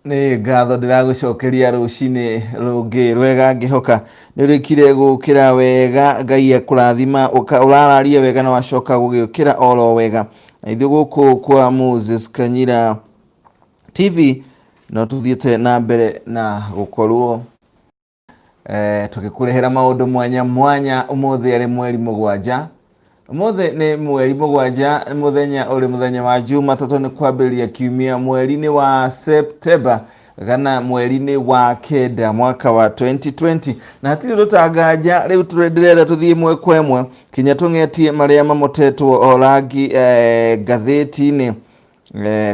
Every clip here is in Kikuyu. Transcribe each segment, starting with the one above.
Nĩ ngatho ndĩragũcokeria rũcinĩ rũngĩ rwega, ngĩhoka nĩ ũrĩkire gũkĩra wega. Ngai akũrathima, ũrararie wega na wacoka gũgĩũkĩra oro wega. Na ithuĩ gũkũ kwa Moses Kanyira TV no tũthiĩte na mbere na gũkorwo tũgĩkũrehera maũndũ mwanya mwanya. Ũmũthĩ arĩ mweri 7, ũmũthĩ nĩ mweri 7, mũthenya ũrĩ mũthenya wa Jumatatũ, nĩ kwambĩrĩria kiumia mweri-inĩ wa Septemba kana mweri-inĩ wa 9 mwaka wa 2020, na hatirĩ ũndũ tanganja. Rĩu ndĩrenda tũthiĩ ĩmwe kwa ĩmwe kinya tũng'etie marĩa mamotetwo o rangi ngathĩti-inĩ,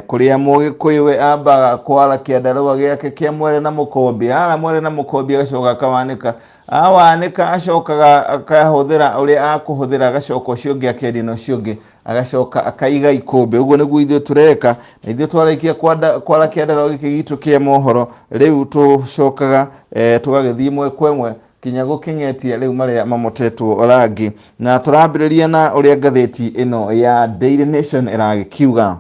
kũrĩa Mũgĩkũyũ we ambaga kwara kĩandarũa gĩake kĩa mwere na mũkombi. Ara mwere na mũkombi, agacoka akawanĩka. Awanĩka, acokaga akahũthĩra ũrĩa akũhũthĩra, agacoka ũcio ũngĩ akendia na ũcio ũngĩ agacoka akaiga ikũmbĩ. Ũguo nĩguo ithuĩ tũreka, na ithuĩ twarĩkia kwara kĩandarũa gĩkĩ gitũ kĩa mohoro, rĩu tũcokaga tũgagĩthiĩ ĩmwe kwa ĩmwe kinya gũkĩng'etia rĩu marĩa mamotetwo rangi, na tũrambĩrĩria na ũrĩa ngathĩti ĩno ya Daily Nation ĩragĩkiuga.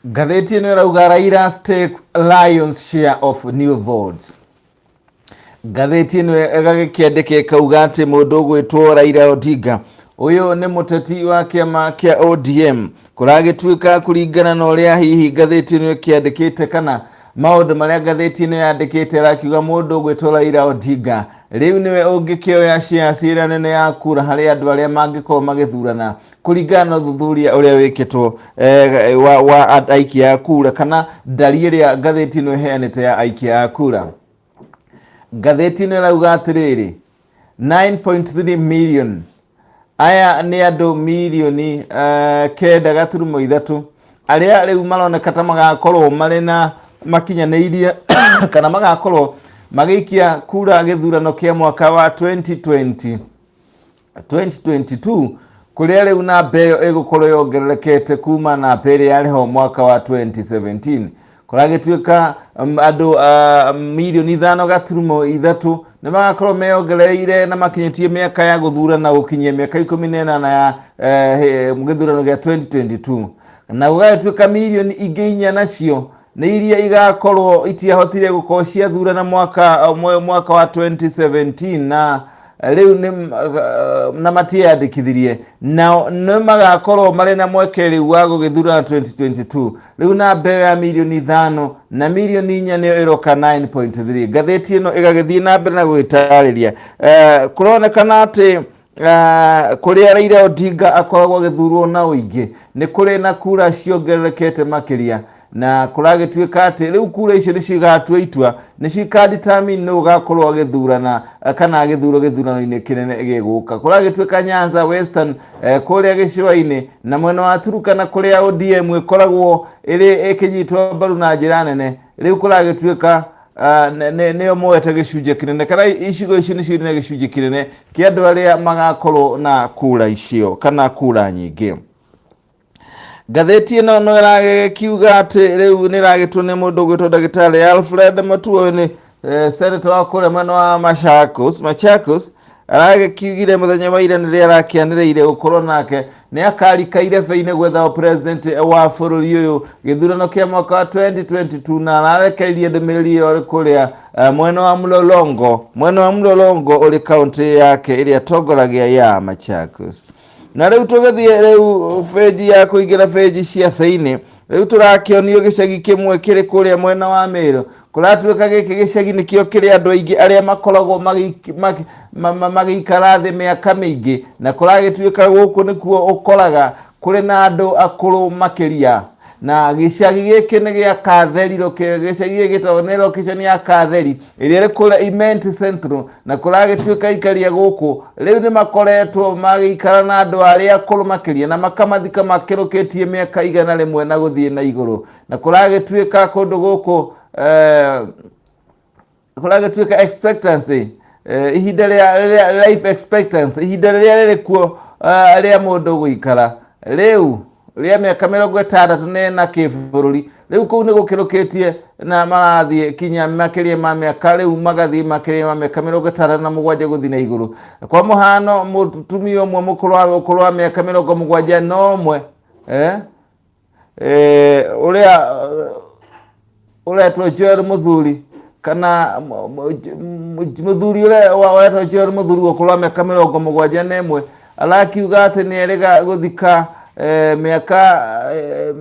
Ngathĩti ĩno ĩrauga, "Raila stake lion's share of new votes." Ngathĩti ĩno ĩgagĩkĩandĩka ĩkauga atĩ mũndũ ũgwĩtwo Raila Odinga, ũyũ nĩ mũteti wa kĩama kĩa ODM, kũragĩtuĩka kũringana na ũrĩa hihi ngathĩti ĩno ĩkĩandĩkĩte kana maũndũ marĩa ngathĩti ĩno yandĩkĩte, ĩrakiuga mũndũ ũgwĩtwo Raila Odinga rĩu nĩwe ũngĩkĩoya shares ĩrĩa nene ya kura harĩ andũ arĩa mangĩkorwo magĩthurana, kũringana na ũthuthuria ũrĩa wĩkĩtwo wa aikia a kura kana ndari ĩrĩa ngathĩti ĩno ĩheanĩte ya aikia a kura. Ngathĩti ĩno ĩrauga atĩrĩrĩ, 9.3 million, aya nĩ andũ mirioni 9.3 arĩa rĩu maroneka ta magakorwo marĩ na makinyanĩirie kana magakorwo magĩikia kura gĩthurano kĩa mwaka wa 2020 2022, kũrĩa rĩu namba ĩyo ĩgũkorwo yongererekete kuma namba ĩrĩa yarĩ ho mwaka wa 2017. Kũragĩtuĩka andũ mirioni 5.3 nĩ magakorwo meyongereire na makinyĩtie mĩaka ya gũthurana gũkinyia mĩaka 18 ya gĩthurano gĩa 2022, na gũgagĩtuĩka mirioni ingĩ 4 nacio nĩ iria igakorwo itiahotire gũkorwo ciathurana mwaka wa 2017, na rĩu nĩ na matieyandĩkithirie, nao nĩ magakorwo marĩ na mweke rĩu wa gũgĩthurana 2022. Rĩu namba ĩyo ya mirioni 5 na mirioni 4 nĩyo ĩroka 9.3. Ngathĩti ĩno ĩgagĩthiĩ na mbere na gũgĩtarĩria, kũronekana atĩ kũrĩa Raila Odinga akoragwo agĩthurwo na ũingĩ nĩ kũrĩ na kura ciongererekete makĩria, na kũragĩtuĩka atĩ rĩu kura icio nĩcio igatua itua, nĩcio ikadetermine nũ ũgakorwo agĩthurana kana agĩthurwo gĩthurano-inĩ kĩnene gĩgũka. Kũragĩtuĩka Nyanza, Western, kũrĩa gĩcũa-inĩ na mwena wa Turukana, kũrĩa ODM ĩkoragwo ĩrĩ ĩkĩnyitwo mbaru na njĩra nene, rĩu kũragĩtuĩka nĩo moete gĩcunjĩ kĩnene, kana icigo icio nĩcio irĩ na gĩcunjĩ kĩnene kĩa andũ arĩa magakorwo na kura icio kana kura nyingĩ. Ngathĩti ĩno no ĩragĩkiuga atĩ rĩu nĩ ĩragĩtwo nĩ mũndũ ũgwĩtwo ndagĩtarĩ Alfred Mutua, nĩ senator wa kũrĩa mwena wa Machakos. Aragĩkiugire mũthenya wa ira nĩrĩa arakĩanĩrĩire gũkorwo nake nĩ akarika irebe-inĩ gwetha president wa bũrũri ũyũ gĩthurano kĩa mwaka wa 2022, na ararekereirie ndũmĩrĩri ĩyo arĩ kũrĩa mwena wa Mlolongo ũrĩ kaũntĩ yake ĩrĩa atongoragia ya Machakos. Na rĩu tũgĩthiĩ rĩu benji ya kũingĩra benji cia thĩinĩ, rĩu tũrakĩonio gĩcagi kĩmwe kĩrĩ kũrĩa mwena wa Meru. Kũratuĩka gĩkĩ gĩcagi nĩkĩo kĩrĩ andũ aingĩ arĩa makoragwo magĩikara thĩ mĩaka mĩingĩ, na kũragĩtuĩka gũkũ nĩkuo ũkoraga kũrĩ na andũ akũrũ makĩria. Na gĩcagi gĩkĩ nĩ gĩa Katheri, gĩcagi gĩkĩ gĩtagwo nĩ location ya Katheri ĩrĩa ĩrĩ kũrĩa Imenti Central, na kũragĩtuĩka aikari a gũkũ rĩu nĩ makoretwo magĩikara na andũ arĩa akũrũ makĩria na makamathika makĩrũkĩtie mĩaka 100 na gũthiĩ na igũrũ. Na kũragĩtuĩka kũndũ gũkũ kũragĩtuĩka expectancy, ihinda rĩa life expectancy, ihinda rĩrĩa rĩrĩ kuo rĩa mũndũ gũikara rĩu rĩa mĩaka 64 kĩbũrũri, rĩu kũu nĩ gũkĩrũkĩtie na marathiĩ kinya makĩria ma mĩaka, rĩu magathiĩ makĩria ma mĩaka 67 gũthiĩ na igũrũ. Kwa mũhano, mũtumia ũmwe mũkũrũ wa ũkũrũ wa mĩaka 71. eh, eh, ũrĩa ũretwo Joel Mũthuri kana mũthuri ũrĩa ũretwo Joel Mũthuri wa ũkũrũ wa mĩaka 71 arakiuga atĩ nĩ erĩga gũthika eh, mĩaka eh,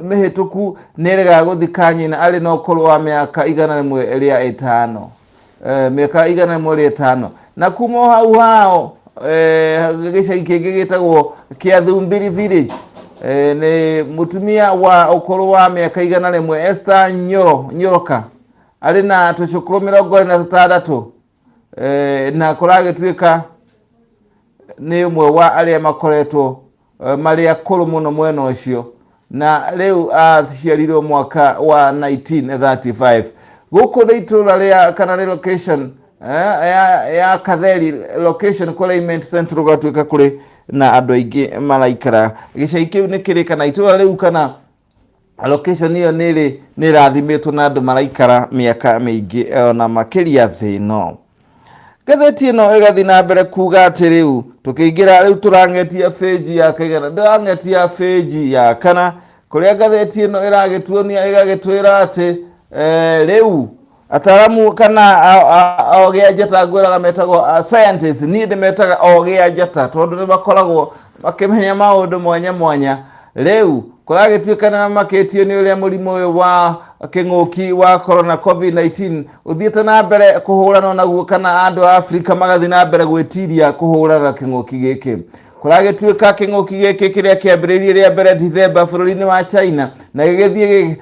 mĩhĩtũku nĩ erĩga gũthika nyina arĩ na ũkũrũ wa mĩaka 105 eh, mĩaka 105. Na kuma o hau hao eh, gĩcagi kĩngĩ gĩtagwo Kĩathumbiri village eh, nĩ mũtumia wa ũkũrũ wa mĩaka 100 Esther Nyoro Nyoroka arĩ na tũcũkũrũ 26 eh, na kũragĩtuĩka nĩ ũmwe wa arĩa makoretwo eh, marĩ akũrũ mũno mwena ũcio na rĩu aciarirwo mwaka wa 1935. Gũkũ nĩ itũra rĩa kana nĩ location eh, ya Katheri location kũrĩa Imenti Central gwatuĩka kũrĩ na andũ aingĩ maraikara. Gĩcagi kĩu nĩ kĩrĩ kana itũra rĩu kana location ĩyo nĩ ĩrĩ nĩ ĩrathimĩtwo na andũ maraikara mĩaka mĩingĩ ona makĩria thĩ ĩno. Ngathĩti ĩno ĩgathiĩ na mbere kuga atĩ rĩu tũkĩingĩra rĩu tũrang'etia bĩnji ya kaigana ndĩrang'etia bĩnji ya kana kũrĩa ngathĩti ĩno ĩragĩtuonia ĩgagĩtwĩra atĩ eh, rĩu ataramu kana ogĩ a njata ngwĩraga metagwo scientists, niĩ ndĩmetaga ogĩ a njata tondũ nĩ makoragwo makĩmenya maũndũ mwanya mwanya. Rĩu kũragĩtuĩka nĩ mamakĩtio nĩ ũrĩa mũrimũ ũyũ wa kĩng'ũki wa corona COVID-19 ũthiĩte na mbere kũhũrana naguo kana andũ a Afrika magathiĩ na mbere gwĩtiria kũhũrana na kĩng'ũki gĩkĩ. Kũragĩtuĩka kĩng'ũki gĩkĩ kĩrĩa kĩambĩrĩirie rĩa mbere Dithemba bũrũri-inĩ wa China na gĩgĩthiĩ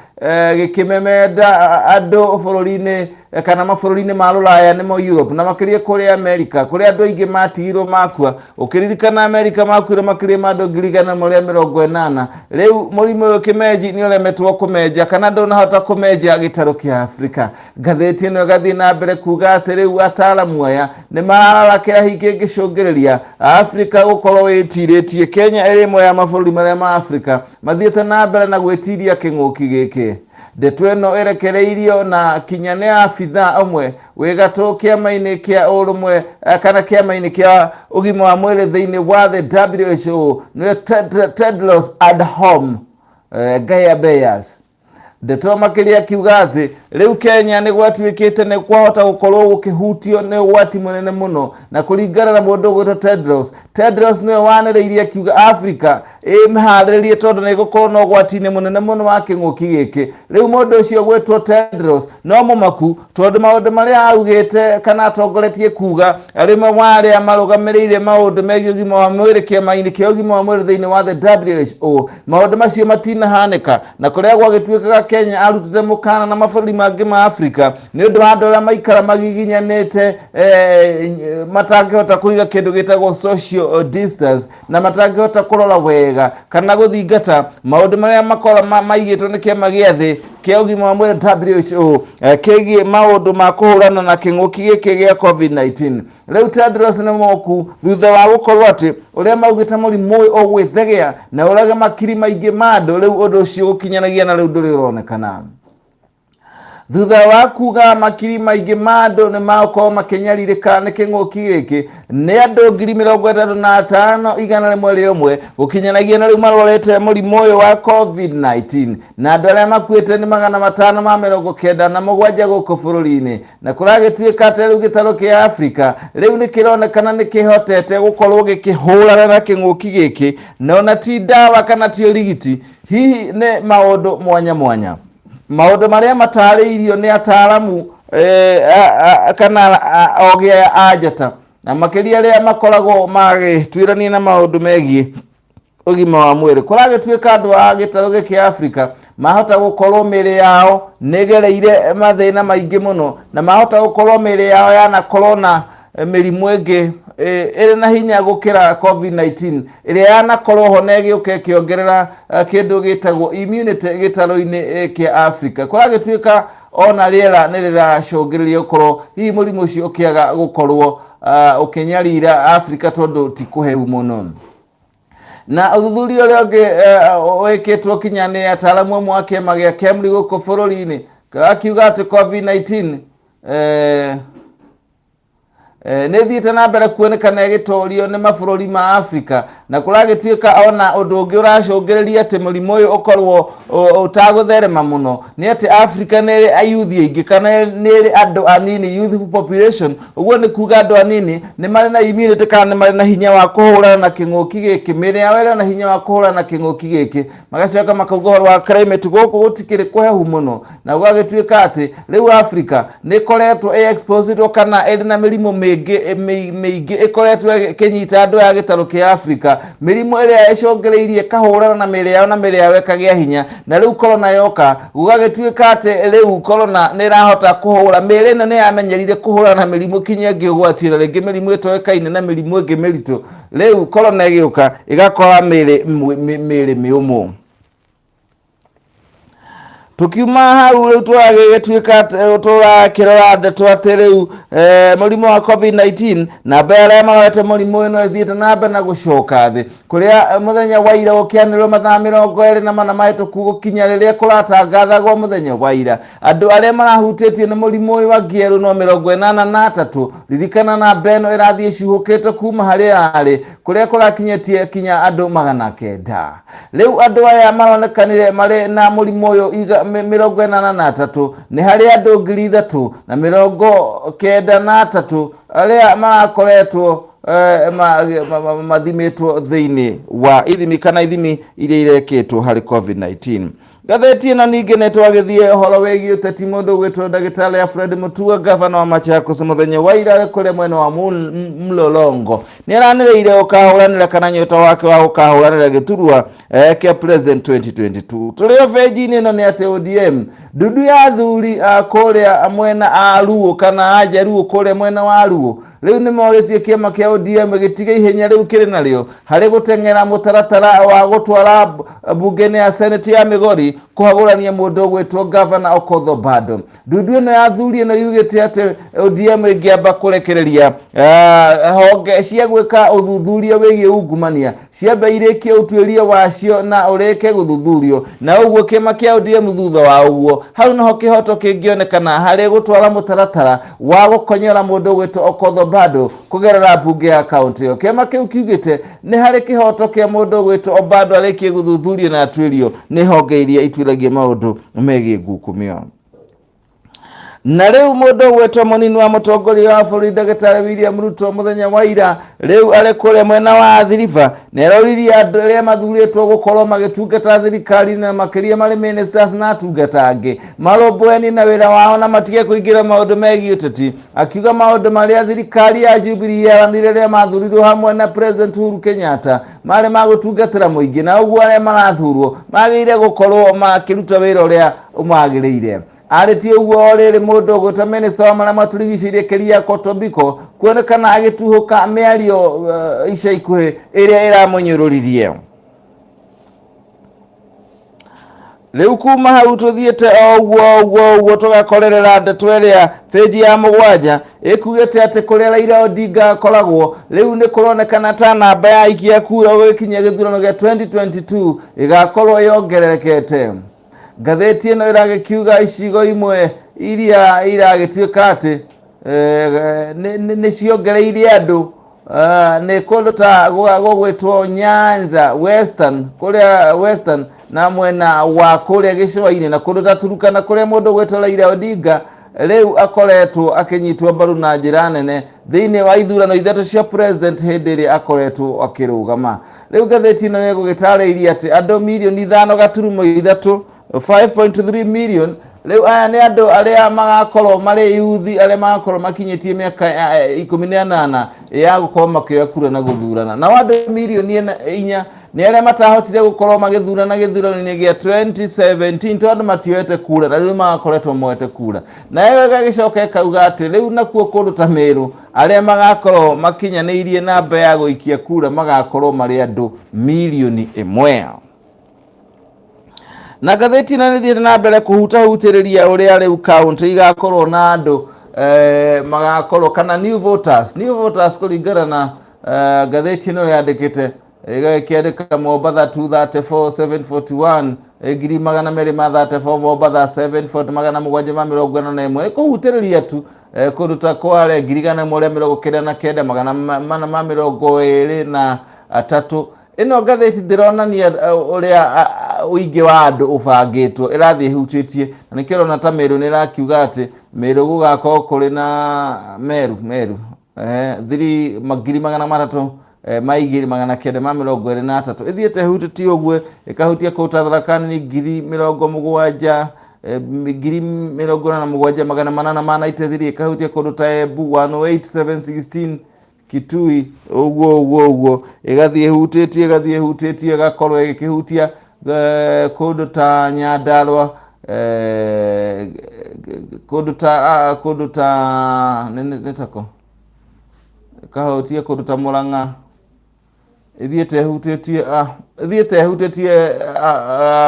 gĩkĩmemenda andũ bũrũri-inĩ kana mabũrũri-inĩ ma Rũraya nĩmo Europe na makĩria kũrĩa Amerika kũrĩa andũ aingĩ matigirwo makua. Ũkĩririkana Amerika makuire makĩria ma andũ 180,000. Rĩu mũrimũ ũyũ kĩmenji nĩ ũremetwo kũmenja kana ndũnahota kũmenja gĩtarũ kĩa Afrika. Ngathĩti ĩno ĩgathiĩ na mbere kuga atĩ rĩu ataaramu aya nĩ mararora kĩrĩa hihi kĩngĩcũngĩrĩria Afrika gũkorwo ĩtirĩtie. Kenya ĩrĩ ĩmwe ya mabũrũri marĩa ma Afrika mathiĩte na mbere na gwĩtiria kĩng'ũki gĩkĩ. Ndeto ĩno ĩrekereirio na kinya nĩ abithaa ũmwe wĩ gatũ kĩama-inĩ kĩa ũrũmwe kana kĩama-inĩ kĩa ũgima wa mwĩrĩ thĩinĩ wa the WHO nĩwe Tedros Adhanom Ghebreyesus. Ndeto makĩria akiuga atĩ rĩu Kenya nĩ gwatuĩkĩte nĩ kwahota gũkorwo gũkĩhutio nĩ ũgwati mũnene mũno na kũringana na mũndũ ũgwĩtwo Tedros. Tedros nĩwe wanĩrĩirie akiuga Afrika ĩmĩharĩrĩrie tondũ nĩ ĩgũkorwo na ũgwati-inĩ mũnene mũno wa kĩng'ũki gĩkĩ. Rĩu mũndũ ũcio ũgwĩtwo Tedros no mũmaku tondũ maũndũ marĩa augĩte kana atongoretie kuga arĩ ũmwe wa arĩa marũgamĩrĩire maũndũ megiĩ ũgima wa mwĩrĩ kĩama-inĩ kĩa ũgima wa mwĩrĩ thĩinĩ wa the WHO, maũndũ macio matinahanĩka. Na kũrĩa gwagĩtuĩkaga Kenya arutĩte mũkana na mabũrũri mangĩ ma Afrika nĩ ũndũ wa andũ arĩa maikara magiginyanĩte eh, matangĩhota kũiga kĩndũ gĩtagwo social distance na matangĩhota kũrora wega kana gũthingata maũndũ marĩa makora maigĩtwo nĩ kĩama gĩa thĩ kĩa ũgima wa mwĩrĩ WHO eh, kĩgiĩ maũndũ ma kũhũrana na kĩng'ũki gĩkĩ gĩa COVID-19. Rĩu Tedros nĩ moku thutha wa gũkorwo atĩ ũrĩa maugĩte mũrimũ ũyũ ũgwĩthegea na ũrage makiri maingĩ ma andũ, rĩu ũndũ ũcio gũkinyanagia na rĩu ndũrĩ ũronekana. Thutha wa kuga makiri maingĩ ma andũ nĩ magũkorwo makĩnyarirĩka nĩ kĩng'ũki gĩkĩ, nĩ andũ 35,101 gũkinyanagia na rĩu marwarĩte mũrimũ ũyũ wa COVID-19, na andũ arĩa makuĩte nĩ 597 gũkũ bũrũri-inĩ. Na kũragĩtuĩka atĩ rĩu gĩtarũ kĩa Afrika rĩu nĩ kĩronekana nĩ kĩhotete gũkorwo gĩkĩhũrana na kĩng'ũki gĩkĩ, na ona ti ndawa kana ti ũrigiti, hihi nĩ maũndũ mwanya mwanya. Maũndũ marĩa matarĩirio nĩ ataaramu eh, kana ogĩ aya a njata na makĩria arĩa makoragwo magĩtuĩrania na maũndũ megiĩ ũgima wa mwĩrĩ. Kũragĩtuĩka andũ a gĩtarũ gĩkĩ Afrika mahota gũkorwo mĩĩrĩ yao nĩ ĩgereire mathĩna maingĩ mũno na mahota gũkorwo mĩĩrĩ yao yanakorwo na mĩrimũ ĩngĩ ĩrĩ na hinya gũkĩra COVID-19 ĩrĩa yanakorwo ho na ĩgĩũka ĩkĩongerera kĩndũ gĩtagwo immunity gĩtarũ-inĩ kĩa Afrika. Kũragĩtuĩka ona rĩera nĩ rĩracũngĩrĩria gũkorwo hihi mũrimũ ũcio ũkĩaga gũkorwo ũkĩnyarira Afrika tondũ ti kũhehu mũno. Na ũthuthuria ũrĩa ũngĩ wĩkĩtwo kinya nĩ ataaramu amwe a kĩama gĩa KEMRI gũkũ bũrũri-inĩ akiuga atĩ COVID-19 Nĩ ĩthiĩte na mbere kuonekana ĩgĩtorio nĩ mabũrũri ma Afrika, na kũragĩtuĩka ona ũndũ ũngĩ ũracũngĩrĩria atĩ mũrimũ ũyũ ũkorwo ũtagũtherema mũno nĩ atĩ Afrika nĩ ĩrĩ ayuthi aingĩ kana nĩ ĩrĩ andũ anini, youthful population. Ũguo nĩ kuga andũ anini nĩ marĩ na immunity kana nĩ marĩ na hinya wa kũhũrana na kĩng'ũki gĩkĩ, mĩĩrĩ yao ĩrĩ na hinya wa kũhũrana na kĩng'ũki gĩkĩ. Magacoka makauga ũhoro wa climate, gũkũ gũtikĩrĩ kũhehu mũno, na gũgagĩtuĩka atĩ rĩu Afrika nĩ ĩkoretwo ĩ exposed kana ĩrĩ na mĩrimũ mĩingĩ mĩingĩ ĩkoretwo ĩkĩnyita andũ a gĩtarũ kĩa Afrika, mĩrimũ ĩrĩa ĩcũngĩrĩirie ĩkahũrana na mĩĩrĩ yao na mĩĩrĩ yao ĩkagĩa hinya. Na rĩu corona yoka, gũgagĩtuĩka atĩ rĩu corona nĩ ĩrahota kũhũra mĩĩrĩ ĩno, nĩ yamenyerire kũhũrana na mĩrimũ kinya ĩngĩ ũgwati, na rĩngĩ mĩrimũ ĩtoĩkaine na mĩrimũ ĩngĩ mĩritũ. Rĩu corona ĩgĩũka ĩgakora mĩĩrĩ mĩũmũ. Tukiuma hau rĩu tũragĩtuĩka tũrakĩrora ndeto atĩ rĩu mũrimũ wa COVID-19, namba ya arĩa marwarĩte mũrimũ ũyũ no ĩthiĩte na mbere na gũcoka thĩ, kũrĩa mũthenya wa ira gũkĩanĩrĩrwo mathaa 24 mahĩtũku gũkinya rĩrĩa kũratangathagwo mũthenya wa ira, andũ arĩa marahutĩtio nĩ mũrimũ ũyũ wa ngierũ no 83. Ririkana namba ĩno ĩrathiĩ ĩcuhũkĩte kuma harĩa yarĩ, kũrĩa kũrakinyĩtie kinya andũ 900. Rĩu andũ aya maronekanire marĩ na mũrimũ ũyũ 83 nĩ harĩ andũ 3,093 arĩa marakoretwo mathimĩtwo thĩinĩ wa ithimi kana ithimi iria irekĩtwo harĩ COVID-19. Ngathĩti ĩno ningĩ nĩ twagĩthiĩ ũhoro wĩgiĩ ũteti. Mũndũ ũgwĩtwo ndagĩtarĩ Alfred Mutua, gavana wa Machakos, mũthenya wa ira arĩ kũrĩa mwena wa Mlolongo nĩ aranĩrĩire gũkahũranĩra kana nyota wake wa gũkahũranĩra gĩturwa kĩa president 2022. Tũrĩ o benji-inĩ ĩno nĩ atĩ ODM, ndundu ya athuri a kũrĩa mwena a Luo kana a Jaluo kũrĩa mwena wa Luo, rĩu nĩ morĩtie kĩama kĩa ODM gĩtige ihenya rĩu kĩrĩ narĩo harĩ gũteng'era mũtaratara wa gũtwara mbunge-inĩ ya Senate ya Migori kũhagũrania mũndũ ũgwĩtwo Gavana Okoth Obado. Ndundu ĩno ya athuri ĩno yugĩte atĩ ODM ĩngĩamba kũrekereria honge cia gwĩka ũthuthuria wĩgiĩ ungumania ciambe irĩkie ũtuĩria wacio na ũrĩke gũthuthurio, na ũguo kĩama kĩa ODM thutha wa ũguo hau noho kĩhoto kĩngĩonekana harĩ gũtwara mũtaratara wa gũkonyora mũndũ ũgwĩtwo Okoth Obado kũgerera mbunge ya kaũntĩ ĩyo. Kĩama kĩu kiugĩte nĩ harĩ kĩhoto kĩa mũndũ ũgwĩtwo Obado arĩkie gũthuthurio na atuĩrio nĩ honge iria ituĩragia maũndũ megiĩ ngukumio. Na rĩu mũndũ ũgwĩtwo mũnini wa mũtongoria wa bũrũri ndagĩtarĩ William Ruto mũthenya wa ira rĩu arĩ kũrĩa mwena wa Athi River nĩ aroririe andũ arĩa mathurĩtwo gũkorwo magĩtungata thirikari na makĩria marĩ ministers na atungata angĩ marũmbũyanie na wĩra wao na matige kũingĩra maũndũ megiĩ ũteti, akiuga maũndũ marĩa thirikari ya Jubilee yaranire rĩrĩa mathurirwo hamwe na President Uhuru Kenyatta marĩ ma gũtungatĩra mũingĩ, na ũguo arĩa marathurwo magĩrĩire gũkorwo makĩruta wĩra ũrĩa ũmagĩrĩire. Arĩtie ũguo o rĩrĩ mũndũ ũgwĩtwo minista wa marĩa matũrigicĩirie Keriako Tobiko kuonekana agĩtuhũka mĩario ica ikuhĩ ĩrĩa ĩramũnyũrũririe. Rĩu kuma hau tũthiĩte o ũguo ũguo ũguo tũgakorerera ndeto ĩrĩa pĩnji ya 7 ĩkugĩte atĩ kũrĩa Raila Odinga akoragwo rĩu nĩ kũronekana ta namba ya aikia kura gũgĩkinya gĩthurano gĩa 2022 ĩgakorwo yongererekete. Ngathĩti ĩno ĩragĩkiuga icigo imwe iria iragĩtuĩka atĩ nĩ ciongereire andũ nĩ kũndũ ta gũgwĩtwo Nyanza Western, kũrĩa Western na mwena wa kũrĩa gĩcũa-inĩ, na kũndũ ta Turkana kũrĩa mũndũ ũgwĩtwo Raila Odinga rĩu akoretwo akĩnyitwo mbaru na njĩra nene thĩinĩ wa ithurano 3 cia president hĩndĩ ĩrĩa akoretwo akĩrũgama. Rĩu ngathĩti ĩno nĩ ĩgũgĩtarĩirie atĩ andũ mirioni 5.3, 5.3 million, rĩu aya nĩ andũ arĩa magakorwo marĩ yuthi arĩa magakorwo makinyĩtie mĩaka 18 ya gũkorwo makĩoya kura na gũthurana. Nao andũ mirioni 4 nĩ arĩa matahotire gũkorwo magĩthurana gĩthurano-inĩ gĩa 2017 tondũ matioete kura, na rĩu magakoretwo moete kura. Nayo ĩgagĩcoka ĩkauga atĩ rĩu nakuo kũndũ ta Meru arĩa magakorwo makinyanĩirie namba ya gũikia kura magakorwo marĩ andũ mirioni 1. Na ngathĩti ĩno nĩthiĩte na mbere kũhutahutĩrĩria ũrĩa rĩu kaũntĩ igakorwo na andũ magakorwo kana new voters, new voters kũringana na ngathĩti ĩno yandĩkĩte, ĩgakĩandĩka Mombatha 234,741, 234,000, Mombatha 740, 741. Ĩkũhutĩrĩria tu. Kũndũ ta Kwale 199,423. Ĩno ngathĩti ndĩronania ũrĩa ũingĩ wa andũ ũbangĩtwo, ĩrathiĩ ĩhutĩtie, na nĩkĩo ũrona ta Meru nĩ ĩrakiuga atĩ Meru gũgakorwo kũrĩ na Meru Meru thiri 302,923. Ĩthiĩte ĩhutĩtie ũguo, ĩkahutia kũu ta Tharaka Nithi 70,000, 87,893, ĩkahutia kũndũ ta Embu 108,716, Kitui ũguo ũguo ũguo, ĩgathiĩ ĩhutĩtie, ĩgathiĩ ĩhutĩtie, ĩgakorwo ĩgĩkĩhutia kũndũ ta Nyandarua, kũndũ ta kũndũ ta nĩ tako ĩkahutia kũndũ ta Murang'a, ĩthiĩte ĩhutĩtie, ĩthiĩte ĩhutĩtie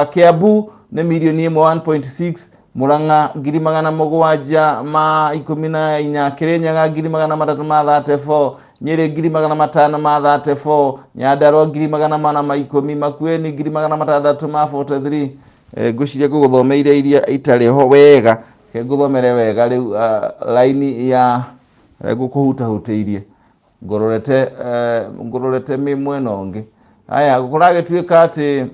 Kiambu nĩ mirioni 1, 1.6, Murang'a 714,000, Kirinyaga 334,000, Nyĩrĩ 534,000, Nyandarua 410,000, Makueni 643,000. Ngwĩciria ngũgũthomeire iria itarĩ ho wega, reke ngũthomere wega rĩu raini ya ngũkũhutahutĩirie ngũrorete, ngũrorete mwena ũngĩ. Haya, kũragĩtuĩka atĩ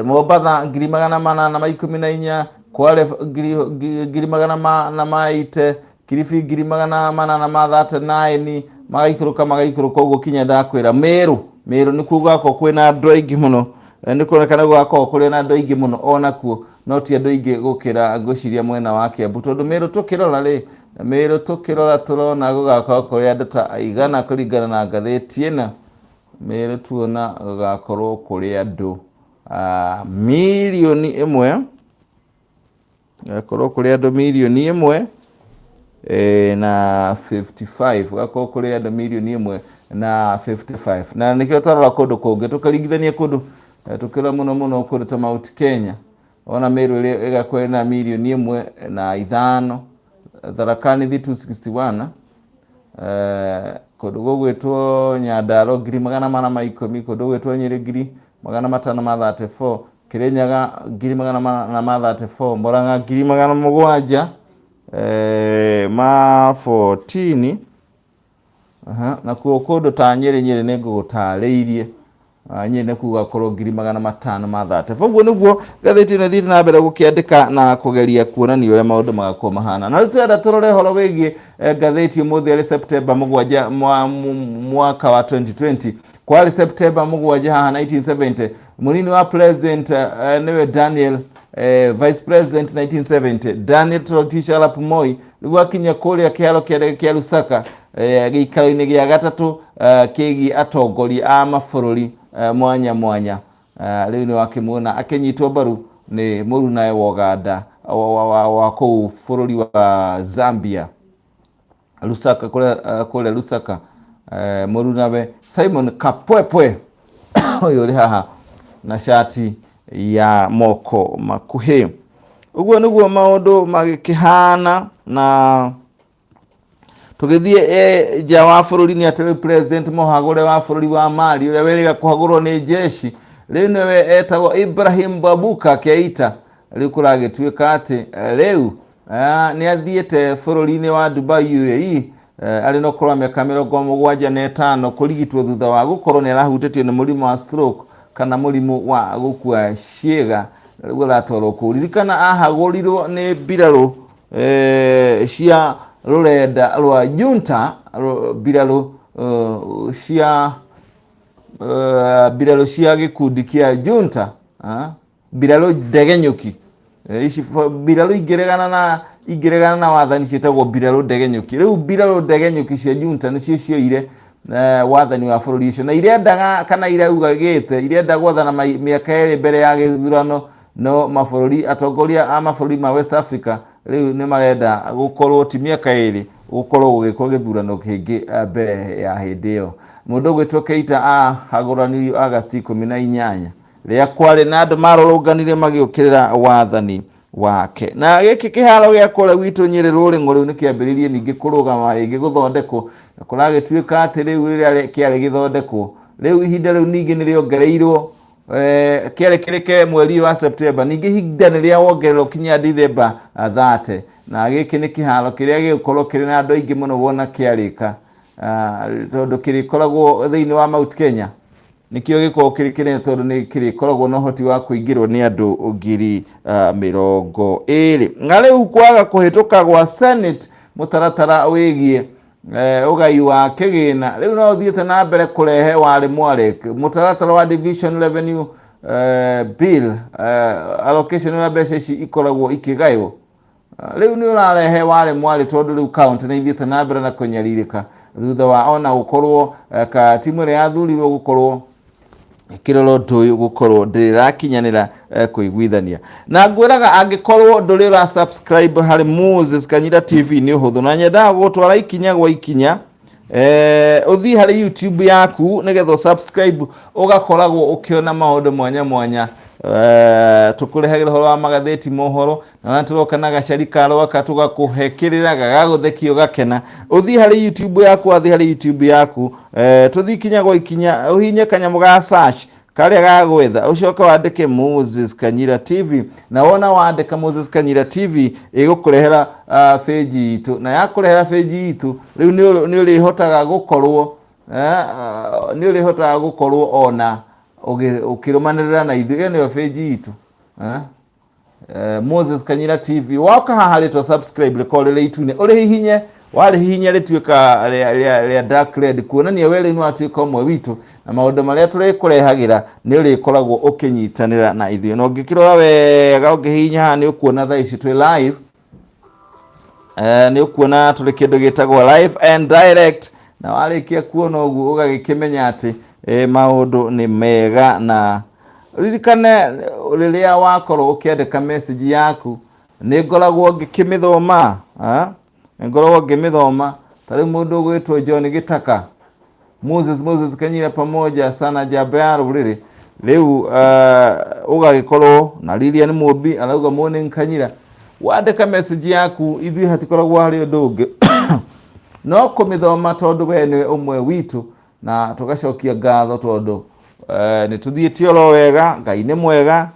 Mombatha 814,000, Kwale 480,000, Kilifi 839,000, magaikũrũka magaikũrũka ũguo kinya ndakwĩra Meru, Meru nĩkuo gũgakorwo kwĩna andũ aingĩ mũno. Nĩ kũronekana gũgakorwo kũrĩ na andũ aingĩ mũno onakuo, no ti andũ aingĩ gũkĩra ngwĩciria mwena wa Kiambu, tondũ Meru tũkĩrora rĩ, Meru tũkĩrora tũrona gũgakorwo kũrĩ andũ ta aigana kũringana na ngathĩti ĩno. Meru tuona gũgakorwo kũrĩ andũ 1,000,000, gũgakorwo kũrĩ andũ 1,000,000 na 55, gũgakorwo kũrĩ andũ 1,000,000 na 55. Na nĩkĩo twarora kũndũ kũngĩ tũkaringithania kũndũ, tũkĩrora mũno mũno kũndũ ta Mount Kenya, ona Meru ĩrĩa ĩgakorwo ĩna 1,000,005, Tharaka Nithi 261, kũndũ gũgwĩtwo Nyandarua 410,000, kũndũ gũgwĩtwo Nyĩrĩ 534,000, Kirinyaga 434,000, Murang'a 714,000. Nakuo kũndũ ta Nyĩrĩ, Nyĩrĩ nĩ ngũgũtarĩirie, Nyĩrĩ nĩ kuga korwo 534,000. Ũguo nĩguo ngathĩti ĩno ĩthiĩte na mbere gũkĩandĩka na kũgeria kuonania ũrĩa maũndũ magakorwo mahana. Na rĩu tũrenda tũrore ũhoro wĩgiĩ ngathĩti ũmũthĩ arĩ September 7 mwaka wa 2020. Kwarĩ September 7 haha 1970, mũnini wa president nĩwe Daniel, vice president 1970 Daniel Toroitich arap Moi rĩu akinya kũrĩa kĩharo kĩa ndege kĩa Lusaka, gĩikaro-inĩ gĩa gatatũ kĩgiĩ atongoria a mabũrũri mwanya mwanya. Rĩu nĩ wakĩmuona akĩnyitwo mbaru nĩ mũrunawe wa Uganda wa kũu bũrũri wa Zambia, Lusaka, kũrĩa Lusaka, mũrunawe Simon Kapwepwe ũyũ ũrĩ haha na cati ya moko makuhĩ. Ũguo nĩguo maũndũ magĩkĩhana. Na tũgĩthiĩ nja wa bũrũri nĩ atĩ rĩu president mũhagũre wa bũrũri wa Mali ũrĩa wĩrĩga kũhagũrwo nĩ jeshi rĩu nĩwe etagwo Ibrahim Babuka Keita. Rĩu kũragĩtuĩka atĩ rĩu nĩ athiĩte bũrũri-inĩ wa Dubai, UAE, arĩ na ũkũrũ wa mĩaka 75 kũrigitwo thutha wa gũkorwo nĩ arahutĩtio nĩ mũrimũ wa stroke kana mũrimũ wa gũkua ciĩga. Rĩu aratwarwo kũu. Ririkana ahagũrirwo nĩ mbirarũ cia rũrenda rwa junta, mbirarũ cia mbirarũ cia gĩkundi kĩa junta, mbirarũ ndegenyũki. Ici mbirarũ ingĩregana na wathani ciĩtagwo mbirarũ ndegenyũki. Rĩu mbirarũ ndegenyũki cia junta nĩcio cioire wathani wa bũrũri ũcio na irendaga kana iraugagĩte irenda gwathana mĩaka 2 mbere ya gĩthurano. No mabũrũri, atongoria a mabũrũri ma West Africa rĩu nĩ marenda gũkorwo ti mĩaka 2, gũkorwo gũgĩkwo gĩthurano kĩngĩ mbere ya hĩndĩ ĩyo. Mũndũ ũgwĩtwo Keita ahagũranirio Agasti 18 rĩrĩa kwarĩ na andũ marũrũnganire magĩũkĩrĩra wathani wake. Na gĩkĩ kĩharo gĩa kũrĩa gwitũ Nyĩrĩ Rũrĩng'o rĩu nĩ kĩambĩrĩirie ningĩ kũrũgama rĩngĩ gũthondekwo, na kũragĩtuĩka atĩ rĩu rĩrĩa kĩarĩ gĩthondekwo rĩu ihinda rĩu ningĩ nĩ rĩongereirwo. Kĩarĩkĩrĩke mweri wa Septemba, ningĩ ihinda nĩ rĩa wongererwo kinya Dithemba 30. Na gĩkĩ nĩ kĩharo kĩrĩa gĩgũkorwo kĩrĩ na andũ aingĩ mũno wona kĩarĩka, tondũ kĩrĩkoragwo thĩinĩ wa Mount Kenya. Nĩkĩo gĩkoragwo kĩrĩ kĩnene tondũ nĩ kĩrĩkoragwo na ũhoti wa kũingĩrwo nĩ andũ 20,000. Na rĩu kwaga kũhĩtũka gwa Senate mũtaratara wĩgiĩ ũgai wa kĩgĩna rĩu no ũthiĩte na mbere kũrehe warĩ mwarek mũtaratara wa division revenue bill allocation ya mbeca ici ikoragwo ikĩgaywo. Rĩu nĩ ũrarehe warĩ mwarĩ tondũ rĩu county nĩ ithiĩte na mbere na kũnyarirĩka thutha wa ona gũkorwo ka timu ĩrĩa yathurirwo gũkorwo ĩkĩrora ũndũ ũyũ gũkorwo ndĩrakinyanĩra kũiguithania. Na ngwĩraga angĩkorwo ndũrĩ ũra subscribe harĩ Moses Kanyira TV nĩ ũhũthũ, na nyendaga gũgũtwara ikinya gwa ikinya. Ũthiĩ harĩ YouTube yaku nĩgetha subscribe, ũgakoragwo ũkĩona maũndũ mwanya mwanya. Tũkũrehagĩra ũhoro wa magathĩti, mohoro, na tũroka na gacari ka rwaka tũgakũhe kĩrĩra gagagũthekia ũgakena. Ũthiĩ harĩ YouTube yaku, wathiĩ harĩ YouTube yaku, tũthiĩ ikinya gwa ikinya, ũhinye kanyamũ ga search karĩa ga gwetha, ũcoke wandĩke Moses Kanyira TV. Na wona wandĩka Moses Kanyira TV, ĩgũkũrehera page itũ, na yakũrehera page itũ rĩu nĩ ũrĩhotaga gũkorwo nĩ ũrĩhotaga gũkorwo ona ũkĩrũmanĩrĩra na ithuĩ. Ĩyo nĩyo page itũ, Moses Kanyira TV. Woka haha rĩtwa subscribe rĩkorwo rĩrĩ itune, ũrĩhihinye. Warĩhihinya rĩtuĩka rĩa dark red, kuonania we rĩu nĩ watuĩka ũmwe witũ, na maũndũ marĩa tũrĩkũrehagĩra nĩ ũrĩkoragwo ũkĩnyitanĩra na ithuĩ. Na ũngĩkĩrora wega, ũngĩhihinya haha, nĩ ũkuona thaa ici twĩ live. Nĩ ũkuona tũrĩ kĩndũ gĩtagwo live and direct, na warĩkia kuona ũguo ũgagĩkĩmenya atĩ maũndũ nĩ mega. Na ririkane rĩrĩa wakorwo ũkĩandĩka message yaku, nĩ ngoragwo ngĩkĩmĩthoma, nĩ ngoragwo ngĩmĩthoma. Ta rĩu mũndũ ũgwĩtwo John Gĩtaka, Moses Moses Kanyira pamoja sana, njamba ya rũrĩrĩ. Rĩu ũgagĩkorwo na Lilian Mũmbi arauga morning Kanyira. Wandĩka message yaku, ithuĩ hatikoragwo harĩ ũndũ ũngĩ no kũmĩthoma, tondũ we nĩwe ũmwe witũ, na tũgacokia ngatho tondũ nĩ tũthiĩte oro wega. Ngai nĩ mwega,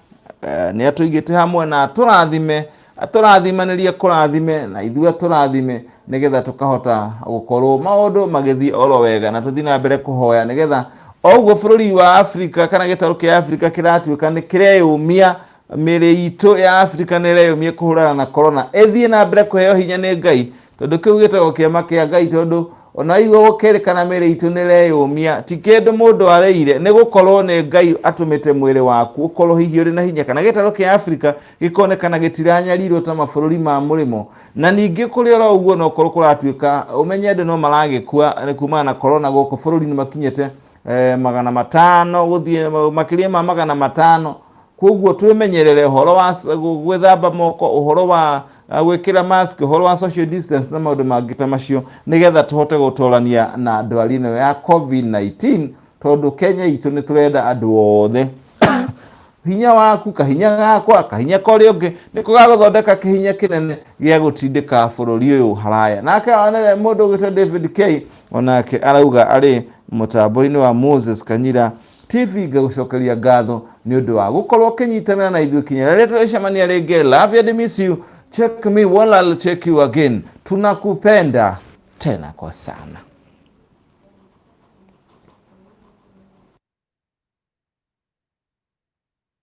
nĩ atũigĩte hamwe na atũrathime, atũrathimanĩrie, kũrathime na ithuĩ atũrathime, nĩgetha tũkahota gũkorwo maũndũ magĩthiĩ oro wega. Na tũthiĩ na mbere kũhoya nĩgetha o ũguo bũrũri wa Afrika kana gĩtarũ kĩa Afrika kĩratuĩka nĩ kĩreyũmia, mĩrĩ itũ ya Afrika nĩ ĩreyũmia kũhũrana na corona, ĩthiĩ na mbere kũheo hinya nĩ Ngai, tondũ kĩu gĩtagwo kĩama kĩa Ngai. Tondũ ona igua gũkĩrĩkana mĩrĩ itũ nĩ ĩreyũmia, ti kĩndũ mũndũ areire, nĩ gũkorwo nĩ Ngai atũmĩte mwĩrĩ waku ũkorwo hihi ũrĩ na hinya, kana gĩtarũ kĩa Afrika gĩkonekana gĩtiranyarirwo ta mabũrũri ma mũrĩmo. Na ningĩ kũrĩ oro ũguo, no korwo kũratuĩka ũmenye andũ no maragĩkua nĩ kumana na corona gũkũ bũrũri-inĩ, makinyĩte 500 gũthiĩ makĩria ma 500. Koguo twĩmenyerere ũhoro wa gwĩthamba moko, ũhoro wa gwĩkĩra mask, ũhoro wa social distance na maũndũ mangĩ ta macio, nĩgetha tũhote gũtorania na ndwari ĩno ya COVID-19, tondũ Kenya itũ nĩ tũrenda andũ othe. Hinya waku, kahinya gakwa, kahinya ka ũrĩa ũngĩ, nĩko gagũthondeka kĩhinya kĩnene gĩa gũtindĩka bũrũri ũyũ haraya. Nake onere mũndũ ũgwĩtwo David K onake arauga arĩ mũtambo-inĩ wa Moses Kanyira TV. Ngagũcokeria ngatho nĩ ũndũ wa gũkorwo ũkĩnyitanĩra na ithuĩ kinya rĩrĩa tũrĩcemania rĩngĩ. Love you and miss you. Check me while I'll check you again. Tunakupenda tena kwa sana.